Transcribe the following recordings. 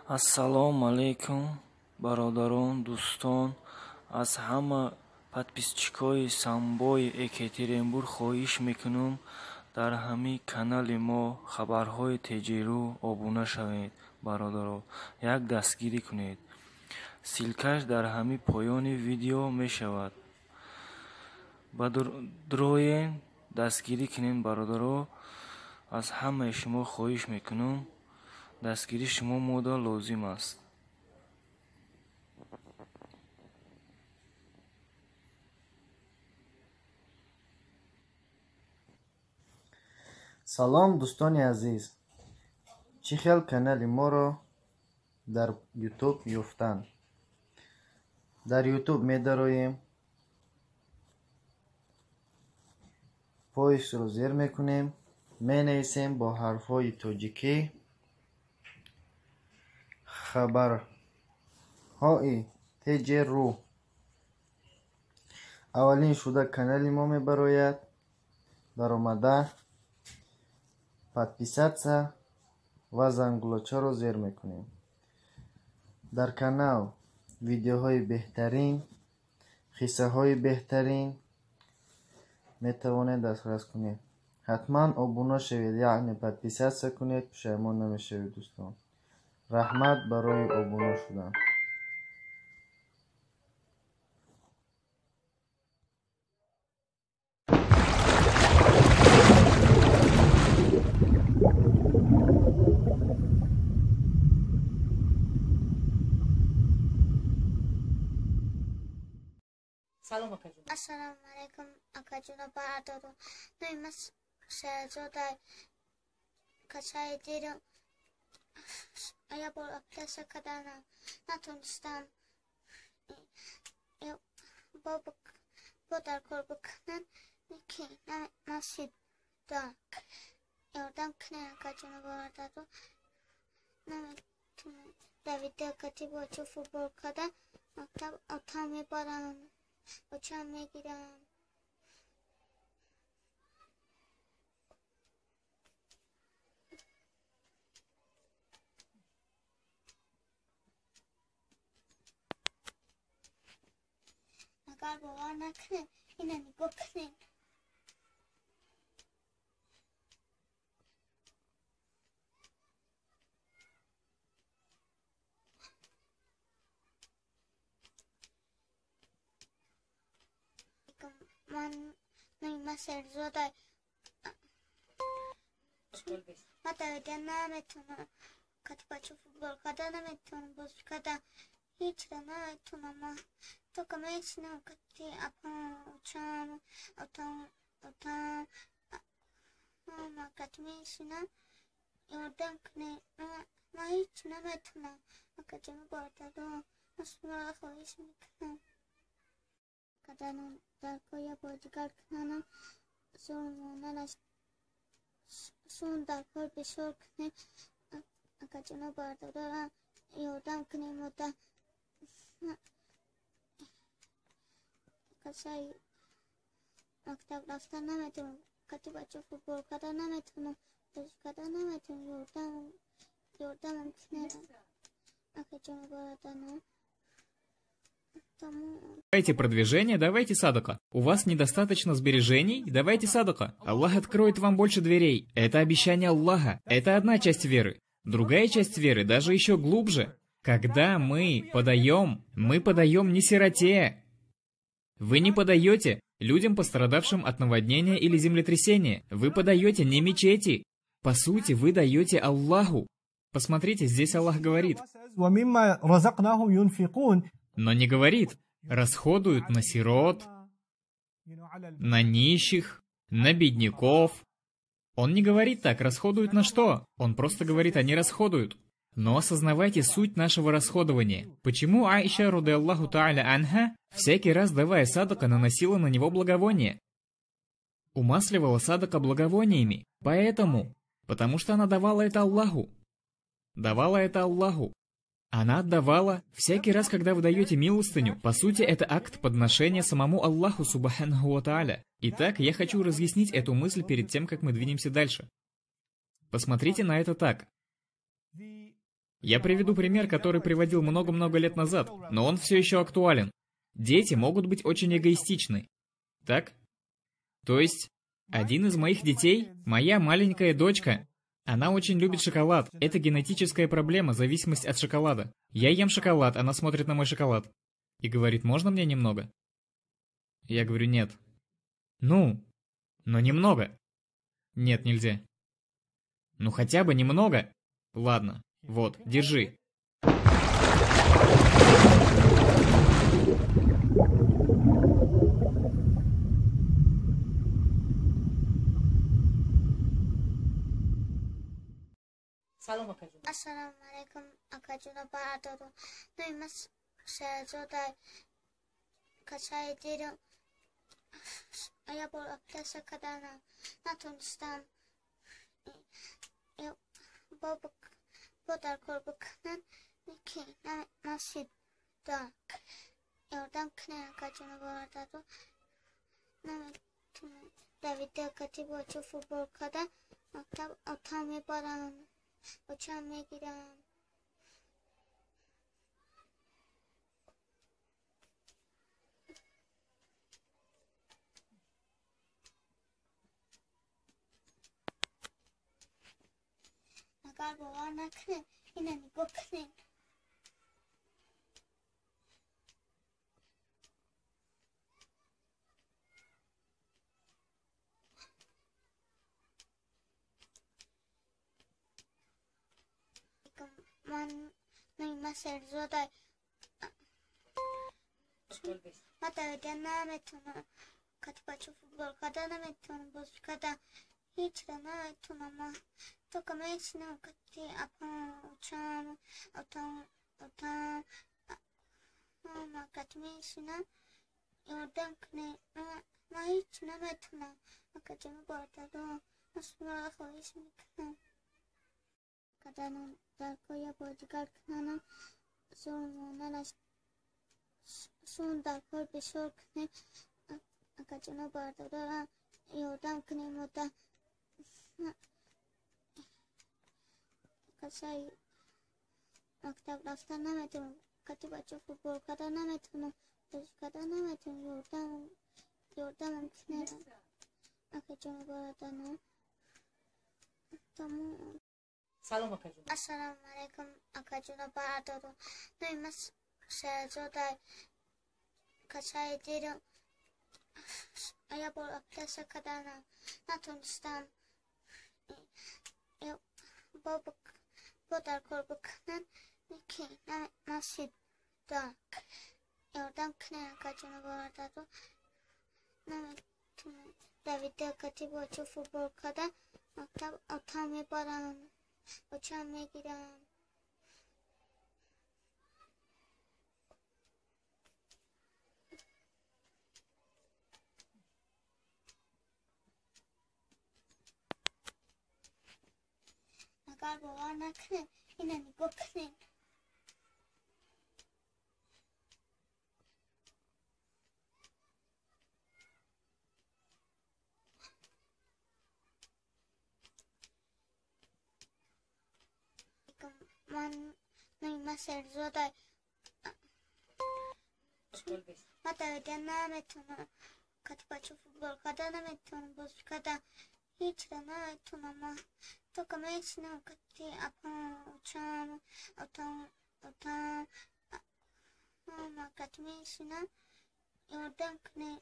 Ассалому алайкум, бародарон, дӯстон. Аз ҳама подписчикои Самбои Екатеринбург хоҳиш мекунам, дар ҳамин канали мо хабарҳои теҷеру обуна шавед, бародаро, як дастгирӣ кунед. Ссылкаш дар ҳамин поёни видео мешавад. Ба дроен дастгирӣ кунед, бародаро. Аз ҳамаи шумо хоҳиш мекунам, дастгирии шумо мода лозим аст. Салом, дӯстони азиз. Чӣ хел канали моро дар Ютуб ёфтан? Дар Ютуб медароем, поискро зер мекунем, менависем бо ҳарфҳои тоҷикӣ хабарҳои теҷеру. Аввалин шуда канали мо мебарояд. Даромада подписаться ва зангулочаро зер мекунем. Дар канал видеоҳои беҳтарин, қиссаҳои беҳтарин метавонед дастрас кунед. Ҳатман обуна шавед, яъне подписаться кунед, пушаймон намешавед, дӯстон. Раҳмат барои обуна шудан. Салом, акаҷон. Ассалому алайкум, акаҷону бародарон. Номи ман Шаҳзода. Касаи дилам як бор оператсия карданам, натонистам. Бо дар кор бикунам, ки насида. Ёрдам кунед, акаҷону бародарон. Наметонам давида кати боча футбол карда, мактаб отам мебарам, очам мегирам. Агар бовар накунед, ина нигоҳ кунед. Ман номи ман Шерзода. Ман давида наметавонам, кати бача футбол карда наметавонам, бозӣ карда ҳечро наметавонам. Ман только мешинам кати апам, очам, отам, ҳама кати мешинам. Ёрдам кунед, ман ҳеч наметавонам. Акаҷону бародарон, ман шуморо хоҳиш мекунам. Карданам дар кор як бори дигар кунанам, зулмона сун дар кор бисёр кунем. Акаҷону бародарон, ёрдам кунем. Мода касаи мактаб рафта наметавонам, кати бача футбол карда наметавонам, бозӣ карда наметавонам. Ёрдамам кунед, акаҷону бародарон. Давайте продвижение, давайте садака. У вас недостаточно сбережений, давайте садака. Аллах откроет вам больше дверей. Это обещание Аллаха. Это одна часть веры. Другая часть веры даже еще глубже. Когда мы подаем не сироте. Вы не подаете людям, пострадавшим от наводнения или землетрясения. Вы подаете не мечети. По сути, вы даете Аллаху. Посмотрите, здесь Аллах говорит. Но не говорит, расходуют на сирот, на нищих, на бедняков. Он не говорит так, расходуют на что? Он просто говорит, они расходуют. Но осознавайте суть нашего расходования. Почему Аиша, рады Аллаху тааля анха, всякий раз, давая садака, наносила на него благовоние? Умасливала садака благовониями. Поэтому, потому что она давала это Аллаху. Давала это Аллаху. Она отдавала всякий раз, когда вы даете милостыню. По сути, это акт подношения самому Аллаху субханаху ва тааля. Итак, я хочу разъяснить эту мысль перед тем, как мы двинемся дальше. Посмотрите на это так. Я приведу пример, который приводил много-много лет назад, но он все еще актуален. Дети могут быть очень эгоистичны. Так? То есть, один из моих детей, моя маленькая дочка, она очень любит шоколад. Это генетическая проблема, зависимость от шоколада. Я ем шоколад, она смотрит на мой шоколад. И говорит, можно мне немного? Я говорю, нет. Ну, но немного. Нет, нельзя. Ну хотя бы немного. Ладно, вот, держи. Ассаламу алейкум, акаҷуно бародаро. Номи ман Шаҳзода касаи дилам. Як бор операция карданам, натонистам. Бо дар кор бикунанд, ки насида. Ёрдам кунед, акаҷону бародаро. Наметонам давида кати боча футбол карда, мактаб отам мебарам, очам мегирам. Агар бовар накунед, ина нигоҳ кунед. Ман номи ман Шерзода. Ман давида наметавонам, кати бача футбол карда наметавонам, бозӣ карда ҳечро наметавонам. Ман только мешинам кати апам, очам, отам, кати мешинам. Ёрдам кунед. Ман ҳеч наметавонам. Акаҷону бародаро, ман шуморо хоҳиш мекунам. Карданам дар кор як бор дигар кунанам, зулмона сун дар кор бисёр кунед. Акаҷону бародаро, ёрдам кунед. Мода касаи мактаб рафта наметавонам, кати бача футбол карда наметавонам, бозӣ карда наметавонам. Ёрдамам кунед, акаҷону бародаро. Тамом. Ассаламу алейкум, акаҷону бародаро. Номи ман Шаҳзода касаи дилам. Як бор операция карданам, натонистам. Бо дар кор бикунанд, ки насида. Ёрдам кунед, акаҷону бародаро. Наметавонам давида кати боча футбол карда, мактаб отам мебарам, очам мегирам. Агар бовар накунед, ина нигоҳ кунед. Ман номи ман Шерзода. Ман давида наметавонам, кати бача футбол карда наметавонам, бозӣ карда ҳечро наметавонам. Ман только мешинам кати апам, очам, отам, кати мешинам. Ёрдам кунед.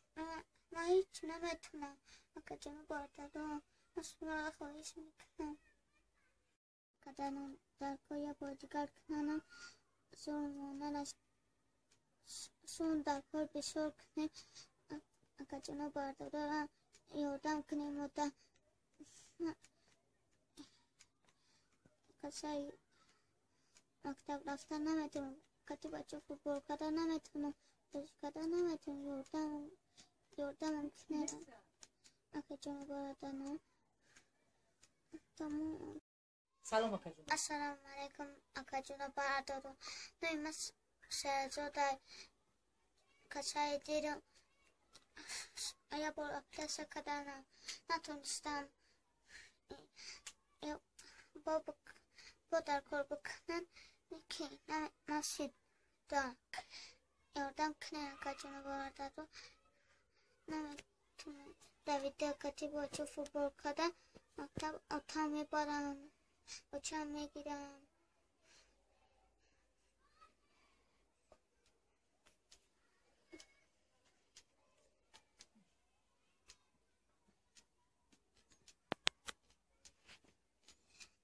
Ман ҳеч наметавонам. Акаҷону бародаро, ман шуморо хоҳиш мекунам. Карданам дар кор як бор дигар кунанам, зулмона сун дар кор бисёр кунед. Акаҷону бародаро, ёрдам кунед. Мода касаи мактаб рафта наметавонам, кати бача футбол карда наметавонам, бозӣ карда наметавонам. Ёрдамам кунед, акаҷону бародаро. Тамом. Ассаламу алейкум, акаҷону бародаро. Номи ман Шаҳзода касаи дилам. Як бор операция карданам, натонистам. Бо дар кор бикунанд, Ки нашида. Ёрдам кунед, акаҷону бародаро. Наметунам давида кати бача футбол карда, мактаб отам мебарам, очам мегирам.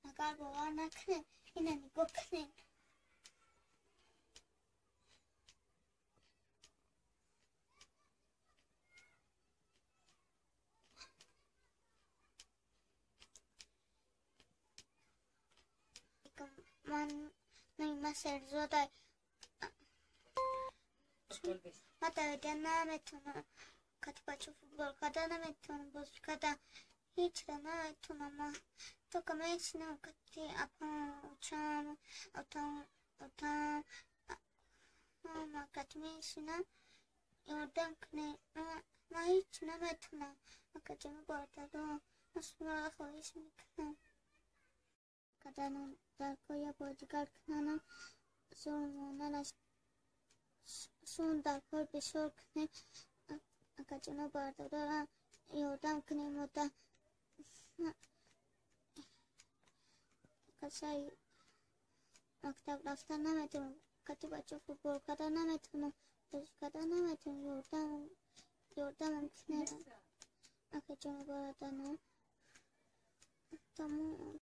Агар бовар накунед, ина нигоҳ кунед. Ман номи ман Шерзода. Ман давида наметавонам, кати бача футбол карда наметавонам, бозӣ карда ҳечро наметавонам. Ман только мешинам кати апам, очам, отам, кати мешинам. Ёрдам кунед. Ман ҳеч наметавонам. Акаҷону бародаро, ман шуморо хоҳиш мекунам. Каданам дар кор бозигар кунанам, зулмона сун дар кор бисёр кунем. Акаҷону бародаро, ёрдам кунем. Мода касаи мактаб рафта наметавонам, кати бача футбол карда наметавонам, бозӣ карда наметавонам. Ёрдамам кунед, акаҷону бародарам. Тамом.